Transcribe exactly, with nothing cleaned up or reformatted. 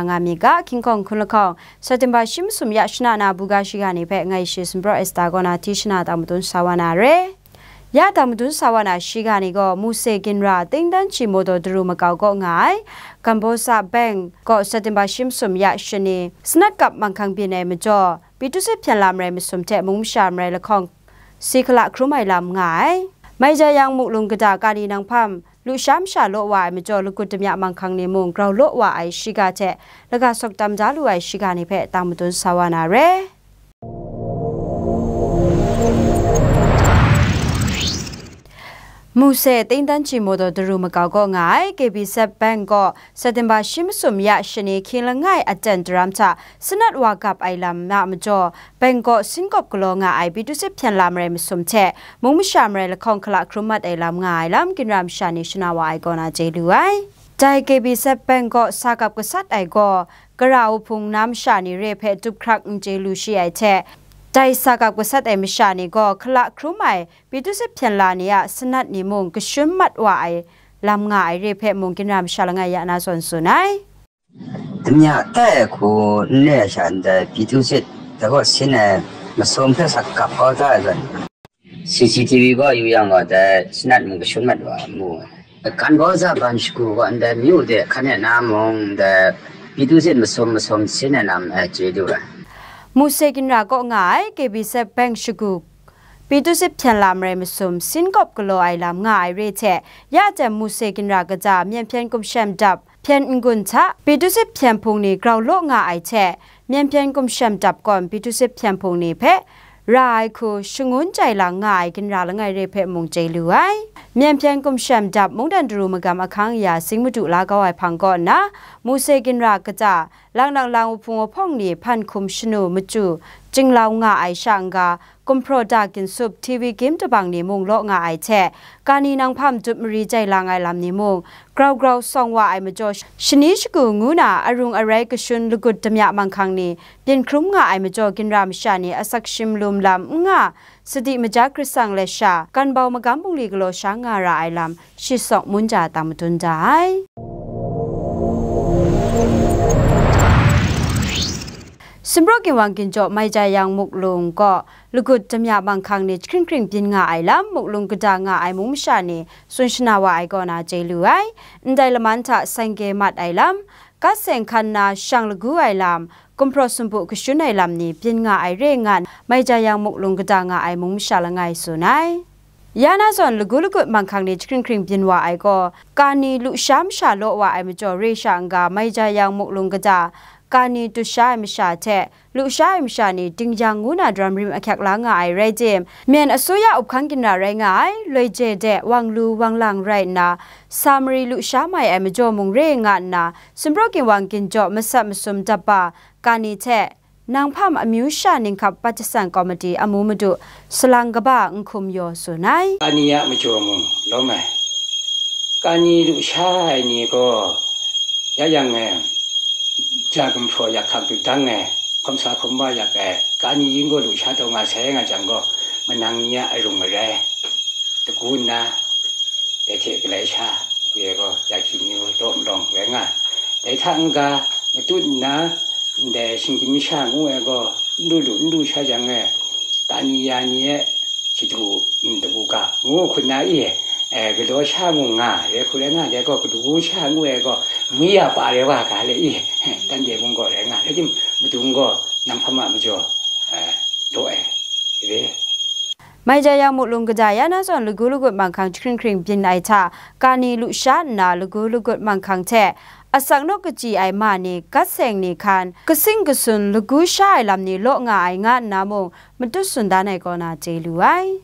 nga mi ga, King Kong hkun lahkawng, September shi masum ya shana na buga shiga ni hpe ngai shi Sumpraw Esta kaw na hti shana tang madun sa wa na re. Ya tang madun sa wa na shiga ni gaw, Muse ginra Tingdan Ji Mawdaw Daru makau kaw nga ai, Gambosa Bank kaw September shi masum ya shani, sanat kap manghkang byin ai majaw, Pitusit hpyen lam rai masum hte mung masha marai lahkawng, si hkala hkrum ai lam nga ai. Maija yang muklung kata kani nang hpam, lusha masha law wa ai majaw, lagut damya manghkang ni mung grau law wa ai shiga hte, laga sawk tam da lu ai shiga ni hpe tang madun sa wa na re. Muse Tingdan Ji Mawdaw Daru makau kaw nga ai, K B Z Bank gaw September shi masum ya shani hkying langai aten daram hta sanat wa gap ai lam na majaw, Bank gaw sinkawp galaw nga ai Pitusit hpyen lam rai masum hte, mung masha marai lahkawng hkala hkrum mat ai lam nga ai lam, ginra masha ni shana wa ai kaw na chye lu ai. Dai K B Z Bank gaw sa gap gasat ai gaw, gara wuhpung na masha ni re hpe tup hkrak n chye lu shi ai hte, dai sa gap gasat ai masha ni gaw hkala hkrum ai Pitusit hpyen la ni a sanat ni mung kashun mat wa ai lam nga ai re hpe mung ginra masha langai ya na zawn tsun ai. Damya tai ai hku n re ai sha ndai Pitusit dai gaw sin ai masum hpe sa gap kau da ai zawn, C C T V gaw yu yang gaw, dai sanat mung kashun mat wa mu ai. Gambosa Bank shagu gaw ndai myu de hkan e na mung, dai Pitusit masum masum sin ai lam e chye du ai. Muse ginra kaw nga ai K B Z Bank shagu Pitusit hpyen lam rai masum sinkawp galaw ai lam nga ai re hte, ya jan Muse ginra kaja Myen hpyen gumshem dap hpyen n-gun hta Pitusit hpyen hpung ni grau law nga ai hte, Myen hpyen gumshem dap gawn Pitusit hpyen hpung ni hpe ra ai hku shangun jai lang nga ai ginra langai re hpe mung chye lu ai. Myen hpyen gumshem dap mungdan daru magam ahkang ya zing madu la kau ai hpang kaw nna, Muse ginra kaja, lang nang lang wuhpung wuhpawng ni hpan hkum shanu machyu, jinglau nga ai sha n-ga, gumhpraw da ginsup, T V gyim dabang ni mung law nga ai hte, kani nang hpam dup mari jai lang ai lam ni mung, grau grau sawng wa ai majaw, shani shagu ngu na arung arai kashun lagut damya manghkang ni byin hkrum nga ai majaw, ginra masha ni asak shim lum lam n nga, sadi maja krasang let sha, ganbau magam bungli galaw sha nga ra ai lam, shi sawk mun ja tang madun da ai. Sumpraw ginwang ginjaw Maija Yang Muklung kaw lagut damya manghkang ni jahkring hkring byin nga ai lam, muklung kata nga ai mung masha ni tsun shana wa ai kaw na chye lu ai. Ndai laman hta seng ge mat ai lam, gat seng hkan na shang lagu ai lam, gumhpraw sumpu kashun ai lam ni byin nga ai re ngan, Maija Yang Muklung kata nga ai mung masha langai tsun ai. Ya na zawn lagu lagut manghkang ni jahkring hkring byin wa ai gaw, kani lusha masha law wa ai majaw re sha n-ga, Maija Yang Muklung kata, kani tusha ai masha hte, lusha ai masha ni dingyang ngu na daram rim ahkyak la nga ai rai tim, Myen asuya up hkang ginra rai nga ai, loi je de, wang lu, wang lang rai nna, sa mari lusha mai ai majaw mung re nga nna, sumpraw ginwang ginjaw masat masum dap ba, kani hte, nang hpam amyu sha ninghkap pat jasan kawmati amu madu, salang kaba n hkum yaw tsun ai. Kani a majaw mung lawm ai. Kani lusha ai ni gaw, ya yang e, ja gumhpraw yak hkak dut dang e, hkawm sa hkawm wa yak ai, kani yin gaw lusha taw nga sai nga jang gaw, manang ni a arung arai, lagu nna, dai hte galai sha, re gaw, ya hkying ni law malawng rai nga. Dai hta n-ga, matut nna, ndai shinggyim masha ngu ai gaw, n lu lu, n lu sha jang e, kani ya ni e, shadu, n, dagu ga, ngu hkun na i, e, galaw sha mung nga, re hku rai nga, dai gaw, kadu sha ngu ai gaw, mi ya pa rai wa ga le i, dan de mung gaw rai nga, rai tim, madung gaw, nang hpam a majaw, e, law ai, re. Maija Yang Muklung kata ya na zawn lagu lagut manghkang jahkring hkring byin ai hta, kani lusha nna lagu lagut manghkang hte, asak naw kachyi ai ma ni, gat seng ni hkan, kasing kasun lagu sha ai lam ni law nga ai nga nna mung, matut tsun dan ai kaw na chye lu ai.